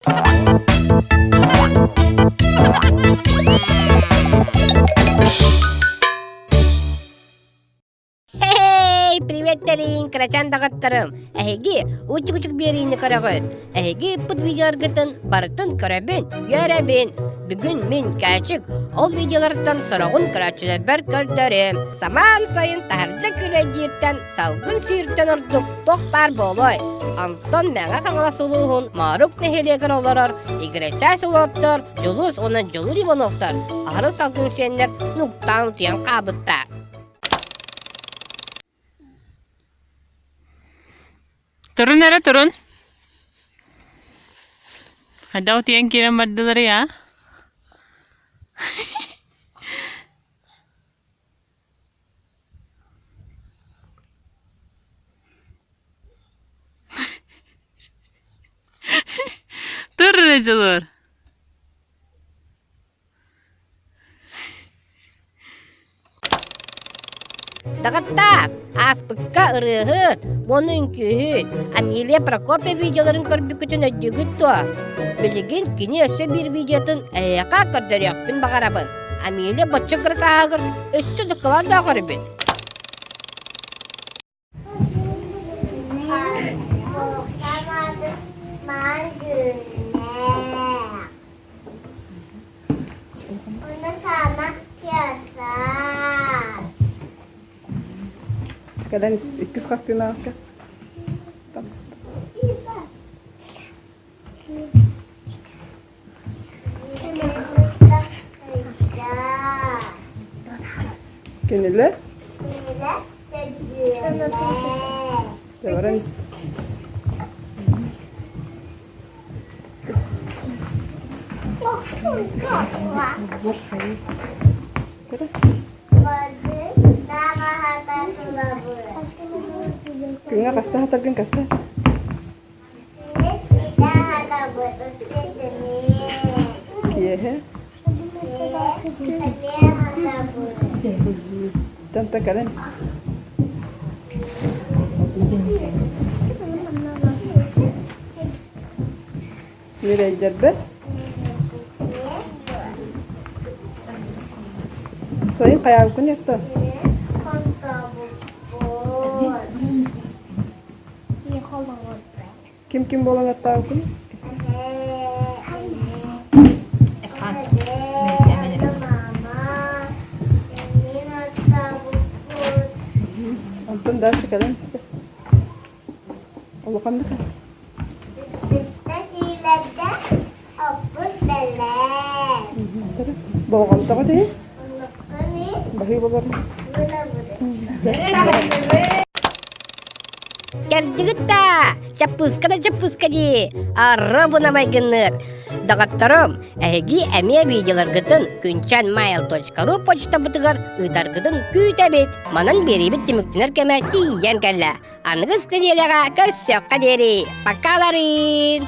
Эй, приветтерин, кырачаан доҕотторум! Эһиги учук-учук биэриини көрөҕүт. Эһиги ыппыт видеоларгытын барытын көрөбүн, үөрэбин. Бүгүн мин Кээчик ол видеолартан сороҕун көрөөччүлэрбэр көрдөрүм. Самаан сайын таһырдьа күлэйдииртэн салгын сүүртэн ордук туох баар буолуой? Онтон Мэҥэ Хаҥалас улууһун Моорук нэһилиэгэр олорор Игирэчээс уолаттар Дьулус уонна Дьулуур Ивановтар аһары салгын сиэннэр нуктаан утуйан хаалбыттар. Турун эрэ турун. Хайдах утуйан киирэн бардыларый аа? Тур эрэ Дьулуур. Даҕаттаах, ааспыкка ырыаһыт, уонна үҥкүүһүт Амелия Прокопьев видеоларын көрбүккүтүн өйдүүгүт дуо? Билигин кини өссө биир видеотун эһиэхэ көрдөрүөхпүн баҕарабын. Амелия боччо кыра сааһыгар өссө да кылааннаах эбит. Кэлэн иккис хартыынаҕа Кинилэр Баран Күҥҥэ хаста хатаргын хаста? Киэһэ Тanta кэлэн Ньирэйдэрбэр Сайын хайаабыккын эртэ Ким ким буолан аттаабыккын? Онтон дальше кэлэн истэ. Улахан да Болҕомтоҕо тиһи. Баһыы болор. Кэлдигит да, чаппыска да чаппыска дии, арра майгынныыр. Доҕотторум, эһиги эмиэ видеоларгытын күнчэнmail.ru почтабытыгар ыытаргытын күүтэбит. Манан биэриибит түмүктэнэр кэмэ тиийэн кэллэ. Аныгыс нэдиэлэҕэ көрсүөххэ диэри. Пока, Ларин!